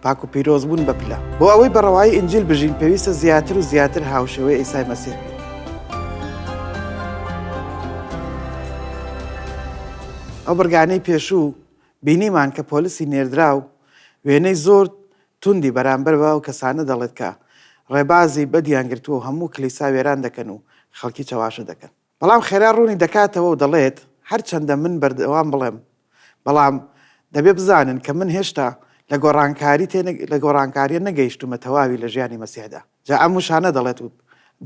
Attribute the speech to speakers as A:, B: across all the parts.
A: پاک و پیرۆز بوون بە پلە. بۆ ئەوەی بە ڕەوایی ئینجیل بژین پێویستە زیاتر و زیاتر هاوشێوەی عیسای مەسیح بین. ئەو بڕگانەی پێشوو بینیمان کە پۆلسی نێردراو وێنەی زۆر توندی بەرامبەر بە ئەو کەسانە دەڵێت کە ڕێبازی بەدیان گرتووە و هەموو کلیسا وێران دەکەن و خەڵکی چەواشە دەکەن. بەڵام خێرا ڕوونی دەکاتەوە و دەڵێت، هەرچەندە من بەردەوام بڵێم، بەڵام دەبێ بزانن کە من هێشتا لە گۆڕانکاری تێ لە گۆڕانکارییە نەگەیشتوومە تەواوی لە ژیانی مەسیحدا. جا ئەم وشانە دەڵێت و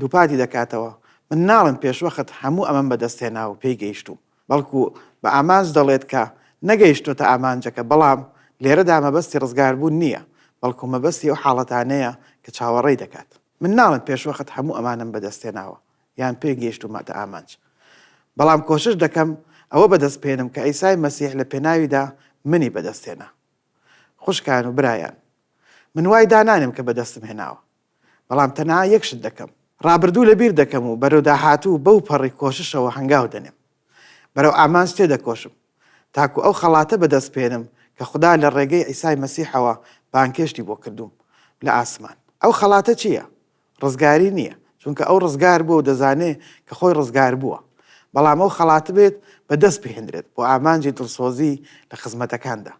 A: دووپاتی دەکاتەوە، من ناڵێم پێشوەخت هەموو ئەمەم بەدەست هێنا و پێی گەیشتووم، بەڵکو بە ئامانج دەڵێت کە نەگەیشتۆتە ئامانجەکە، بەڵام لێرەدا مەبەستی ڕزگاربوون نییە، بەڵکو مەبەستی ئەو حاڵەتانەیە کە چاوەڕێی دەکات. من ناڵێم پێشوەخت هەموو ئەمانەم بەدەست هێناوە، یان پێ گەیشتوومەتە ئامانج. بەڵام کۆشش دەکەم ئەوە بەدەست بهێنم کە عیسای مەسیح لە پێناویدا منی بەدەست هێنا. خوشکان و برایان، من وای دانانێم کە بەدەستم هێناوە. بەڵام تەنها یەک شت دەکەم. ڕابردوو لەبیر دەکەم و بەرەو داهاتوو بەو پەڕی کۆششەوە هەنگاو دەنێم. بەرەو ئامانج تێدەکۆشم، تاکو ئەو خەڵاتە بەدەست بهێنم کە خودا لە ڕێگەی عیسای مەسیحەوە بانگهێشتی بۆ کردووم لە ئاسمان. ئەو خەڵاتە چییە؟ ڕزگاری نییە، چونکە ئەو ڕزگار بووە و دەزانێ کە خۆی ڕزگار بووە. بەڵام ئەو خەڵاتە بێت بە دەست بهێنرێت بۆ ئامانجی دڵسۆزی لە خزمەتەکاندا.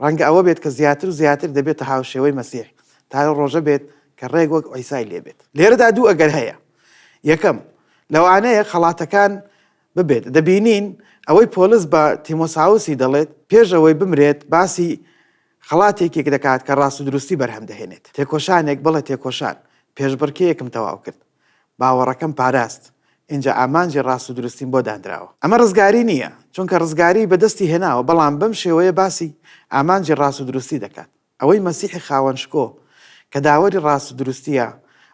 A: ڕەنگە ئەوە بێت کە زیاتر و زیاتر دەبێتە هاوشێوەی مەسیح تا ئەو ڕۆژە بێت کە ڕێک وەک عیسای لێ بێت. لێرەدا دوو ئەگەر هەیە. یەکەم، لەوانەیە خەڵاتەکان ببێت. دەبینین ئەوەی پۆلس بە تیمۆساوسی دەڵێت پێش ئەوەی بمرێت باسی خەڵاتێکێک دەکات کە ڕاست و دروستی بەرهەم دەهێنێت. تێکۆشانێک، بەڵێ تێکۆشان، پێشبڕکێیەکم تەواو کرد. باوەڕەکەم پاراست. ئینجا ئامانجی ڕاست و دروستیم بۆ دانراوە. ئەمە ڕزگاری نییە، چونکە ڕزگاری بەدەستی هێناوە، بەڵام بەم شێوەیە باسی ئامانجی ڕاست و دروستی دەکات. ئەوەی مەسیحی خاوەن شکۆ کە داوەری ڕاست و دروستییە،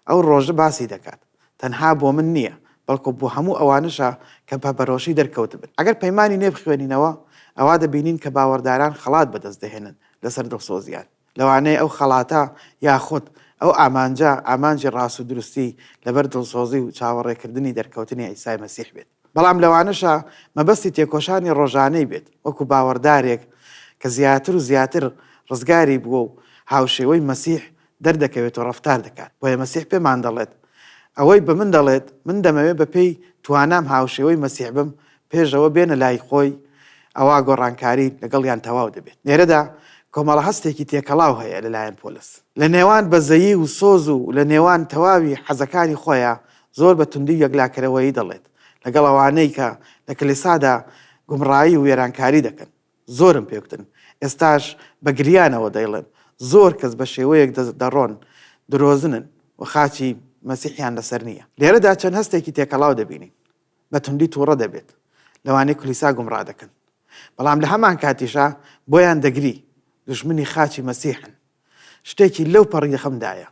A: ئەو ڕۆژە باسی دەکات. تەنها بۆ من نییە، بەڵکو بۆ هەموو ئەوانەشە کە بە پەرۆشی دەرکەوتبن. ئەگەر پەیمانی نوێ بخوێنینەوە، ئەوا دەبینین کە باوەڕداران خەڵات بەدەست دەهێنن لەسەر دڵسۆزییان. لەوانەیە ئەو خەڵاتە یاخود ئەو ئامانجە، ئامانجی ڕاست و دروستی لەبەر دڵسۆزی و چاوەڕێکردنی دەرکەوتنی عیسای مەسیح بێت. بەڵام لەوانەشە مەبەستی تێکۆشانی ڕۆژانەی بێت وەکو باوەڕدارێک کە زیاتر و زیاتر ڕزگاری بووە و هاوشێوەی مەسیح دەردەکەوێت و ڕەفتار دەکات. بۆیە مەسیح پێمان دەڵێت، ئەوەی بە من دەڵێت، من دەمەوێت بەپێی توانام هاوشێوەی مەسیح بم، پێش ئەوە بێنە لای خۆی، ئەوا گۆڕانکاری لەگەڵیان تەواو دەبێت. لێرەدا کۆمەڵە هەستێکی تێکەڵاو هەیە لەلایەن پۆلس. لە نێوان بەزەیی و سۆز و لە نێوان تەواوی حەزەکانی خۆیا زۆر بە توندی و یەکلاکەرەوەیی دەڵێت لەگەڵ ئەوانەی کە لە کلیسادا گومڕایی و وێرانکاری دەکەن. زۆرم پێگوتن، ئێستاش بە گریانەوە دەیڵێم، زۆر کەس بە شێوەیەک دەڕۆن درۆزنن و خاچی مەسیحیان لەسەر نییە. لێرەدا چەند هەستێکی تێکەڵاو دەبینین. بە توندی توڕە دەبێت لەوانەی کلیسا گومڕا دەکەن، بەڵام لە هەمان کاتیشا بۆیان دەگری، دوژمنی خاچی مەسیحن. شتێکی لەو پەڕی خەمدایە.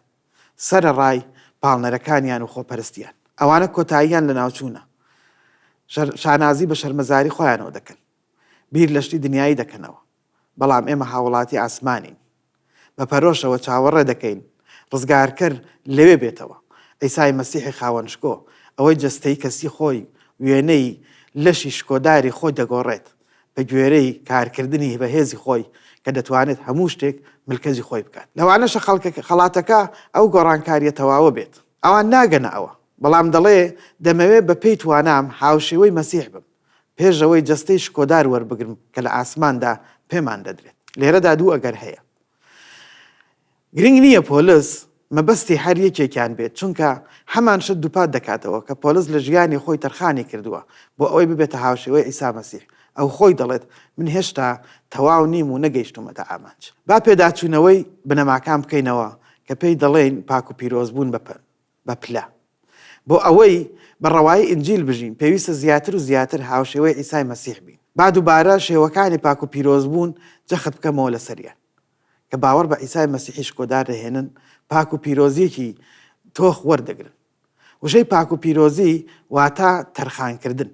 A: سەرەڕای پاڵنەرەکانیان و خۆپەرستیان. ئەوانە کۆتاییان لەناوچوونە. شانازی بە شەرمەزاری خۆیانەوە دەکەن. بیر لە شتی دنیایی دەکەنەوە. بەڵام ئێمە هاوڵاتی ئاسمانین. بە پەرۆشەوە چاوەڕێ دەکەین ڕزگارکەر لەوێ بێتەوە، عیسای مەسیحی خاوەن شکۆ، ئەوەی جەستەی کەسی خۆی وێنەی لەشی شکۆداری خۆی دەگۆڕێت بە گوێرەی کارکردنی بەهێزی خۆی کە دەتوانێت هەموو شتێک ملکەجی خۆی بکات. لەوانەشە خەڵاتەکە ئەو گۆڕانکارییە تەواوە بێت. ئەوان ناگەنە ئەوە، بەڵام دەڵێ دەمەوێ بەپێی توانام هاوشێوەی مەسیح بم. پێش ئەوەی جەستەی شکۆدار وەربگرم کە لە ئاسماندا پێمان دەدرێت. لێرەدا دوو ئەگەر هەیە. گرنگ نییە پۆلس مەبەستی هەر یەکێکیان بێت، چونکە هەمان شت دووپات دەکاتەوە کە پۆلس لە ژیانی خۆی تەرخانی کردووە بۆ ئەوەی ببێتە هاوشێوەی عیسا مەسیح. ئەو خۆی دەڵێت، من هێشتا تەواو نیم و نەگەیشتوومەتە ئامانج. با پێداچوونەوەی بنەماکان بکەینەوە کە پێی دەڵێین پاک و پیرۆزبوون بە بە پلە. بۆ ئەوەی بە ڕەوایی ئینجیل بژین، پێویستە زیاتر و زیاتر هاوشێوەی عیسای مەسیح بین. با دووبارە شێوەکانی پاک و پیرۆزبوون جەخت بکەمەوە لەسەریان. کە باوەڕ بە عیسای مەسیحی شکۆدار دەهێنن، پاک و پیرۆزییەکی تۆخ وەردەگرن. وشەی پاک و پیرۆزی واتە تەرخانکردن،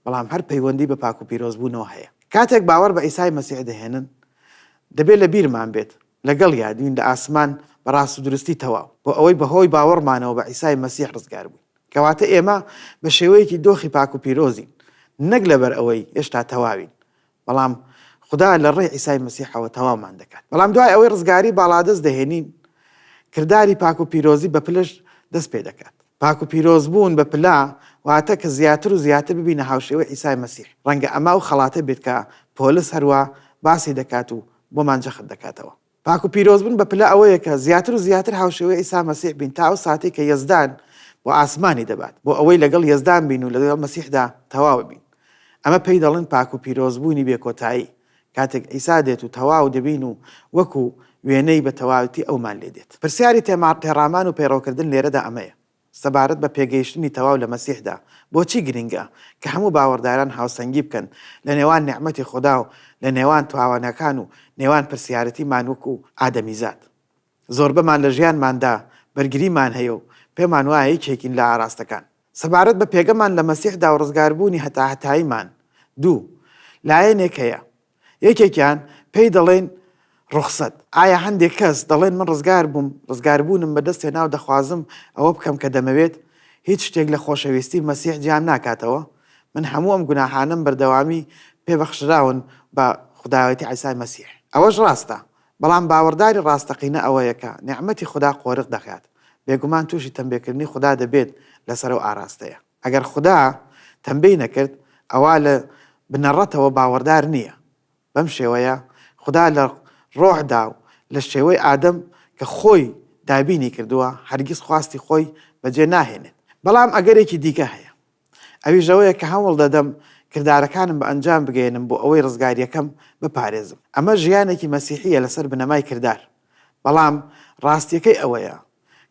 A: بەڵام هەر پەیوەندی بە پاک و پیرۆزبوونەوە هەیە. کاتێک باوەڕ بە عیسای مەسیح دەهێنن، دەبێت لەبیرمان بێت لەگەڵیا دوین لە ئاسمان بە ڕاست و دروستی تەواو، بۆ ئەوەی بە هۆی باوەڕمانەوە بە عیسای مەسیح ڕزگار بووین. کەواتە ئێمە بە شێوەیەکی دۆخی پاک و پیرۆزین، نەک لەبەر ئەوەی هێشتا تەواوین، بەڵام خودا لە ڕێی عیسای مەسیحەوە تەواومان دەکات. بەڵام دوای ئەوەی ڕزگاری باڵادەست دەهێنین، کرداری پاک و پیرۆزی بە پلەش دەست پێ دەکات. پاک و پیرۆز بوون بە پلە واتە کە زیاتر و زیاتر ببینە هاوشێوەی عیسای مەسیح. ڕەنگە ئەمە ئەو خەڵاتە بێت کە پۆلس هەروا باسی دەکات و بۆمان جەخت دەکاتەوە. پاک و پیرۆز بوون بە پلە ئەوەیە کە زیاتر و زیاتر هاوشێوەی عیسا مەسیح بین تا ئەو ساتەی کە یەزدان بۆ ئاسمانی دەبات، بۆ ئەوەی لەگەڵ یەزدان بین و لەگەڵ مەسیحدا تەواو بین. ئەمە پێی دەڵێن پاک و پیرۆز بوونی بێ کۆتایی، کاتێک عیسا دێت و تەواو دەبین و وەکو وێنەی بە تەواوەتی ئەومان لێ دێت. پرسیاری تێڕامان و پەیڕەوکردن لێرەدا ئەمەیە، سەبارەت بە پێگەیشتنی تەواو لە مەسیحدا، بۆچی گرنگە کە هەموو باوەڕداران هاوسەنگی بکەن لە نێوان نیعمەتی خودا و لە نێوان تاوانەکان و نێوان پرسیارەتیمان وەکو ئادەمیزاد؟ زۆربەمان لە ژیانماندا بەرگریمان هەیە و پێمان وایە یەکێکین لە ئاراستەکان. سەبارەت بە پێگەمان لە مەسیحدا و ڕزگاربوونی هەتاهەتاییمان، دوو لایەنێک هەیە. یەکێکیان پێی دەڵێن ڕوخسەت. ئایا هەندێک کەس دەڵێن من ڕزگار بووم، ڕزگاربوونم بەدەست هێنا و دەخوازم ئەوە بکەم کە دەمەوێت، هیچ شتێک لە خۆشەویستی مەسیح جیام ناکاتەوە، من هەموو ئەم گوناهانەم بەردەوامی پێ بەخشراون بە خوداوێتی عیسای مەسیح. ئەوەش ڕاستە، بەڵام باوەڕداری ڕاستەقینە ئەوەیە کە نیعمەتی خودا قۆرخ دەکات، بێگومان تووشی تەمبێکردنی خودا دەبێت لەسەر ئەو ئاراستەیە. ئەگەر خودا تەمبێی نەکرد، ئەوا لە بنەڕەتەوە باوەڕدار نییە. بەم شێوەیە خودا لە ڕۆحدا و لە شێوەی ئادەم کە خۆی دابینی کردووە، هەرگیز خواستی خۆی بەجێ ناهێنێت. بەڵام ئەگەرێکی دیکە هەیە، ئەویش ئەوەیە کە هەوڵ دەدەم کردارەکانم بە ئەنجام بگەیەنم بۆ ئەوەی ڕزگارییەکەم بپارێزم. ئەمە ژیانێکی مەسیحییە لەسەر بنەمای کردار. بەڵام ڕاستییەکەی ئەوەیە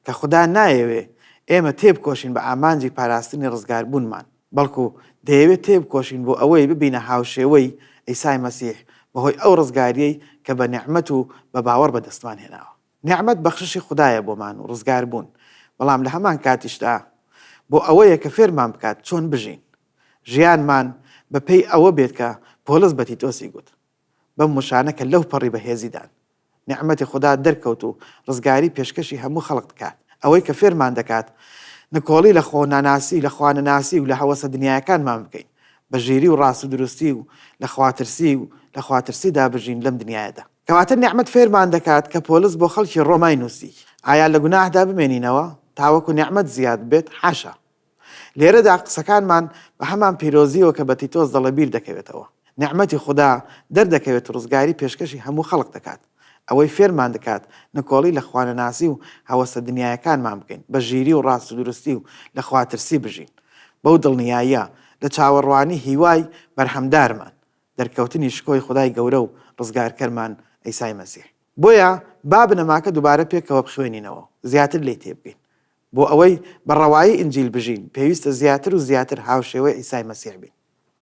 A: کە خودا نایەوێ ئێمە تێبکۆشین بە ئامانجی پاراستنی ڕزگاربوونمان، بەڵکو دەیەوێت تێبکۆشین بۆ ئەوەی ببینە هاوشێوەی عیسای مەسیح بەهۆی ئەو ڕزگارییەی کە بە نیعمەت و بە باوەڕ بەدەستمان هێناوە. نیعمەت بەخششی خودایە بۆمان و ڕزگاربوون، بەڵام لە هەمان کاتیشدا بۆ ئەوەیە کە فێرمان بکات چۆن بژین. ژیانمان بە پێی ئەوە بێت کە پۆڵس بە تیتۆسی گوت، بەم وشانە کە لەو پەڕی بەهێزیدان. نیعمەتی خودا دەرکەوت و ڕزگاری پێشکەشی هەموو خەڵک دکات. ئەوەی کە فێرمان دەکات نکۆڵی لە خۆناناسی، لە خوانەناسی و لە هەوەسە دنیایەکانمان بکەین، بە ژیری و ڕاست و دروستی و لە خواترسی و لە خواترسیدا بژین لەم دنیایەدا. کەواتە نیعمەت فێرمان دەکات کە پۆلس بۆ خەڵکی ڕۆمای نووسی، ئایا لە گوناهدا بمێنینەوە تاوەکو نیعمەت زیاد بێت؟ حاشا! لێرەدا قسەکانمان بە هەمان پیرۆزییەوە کە بە تیتۆس دەڵێ بیر دەکەوێتەوە. نیعمەتی خودا دەردەکەوێت و ڕزگاری پێشکەشی هەموو خەڵک دەکات. ئەوەی فێرمان دکات نکۆڵی لە خوانەناسی و هەوەسە دنیایەکانمان بکەین، بە ژیری و ڕاست و دروستی و لە خواترسی بژین. بەو دڵنیاییە لە چاوەڕوانی هیوای بەرهەمدارمان، دەرکەوتنی شکۆی خودای گەورە و ڕزگارکەرمان عیسای مەسیح. بۆیە با بنەماکە دووبارە پێکەوە بخوێنینەوە و زیاتر لێی تێبگەین. بۆ ئەوەی بە ڕەوایی ئینجیل بژین، پێویستە زیاتر و زیاتر هاوشێوەی عیسای مەسیح بین.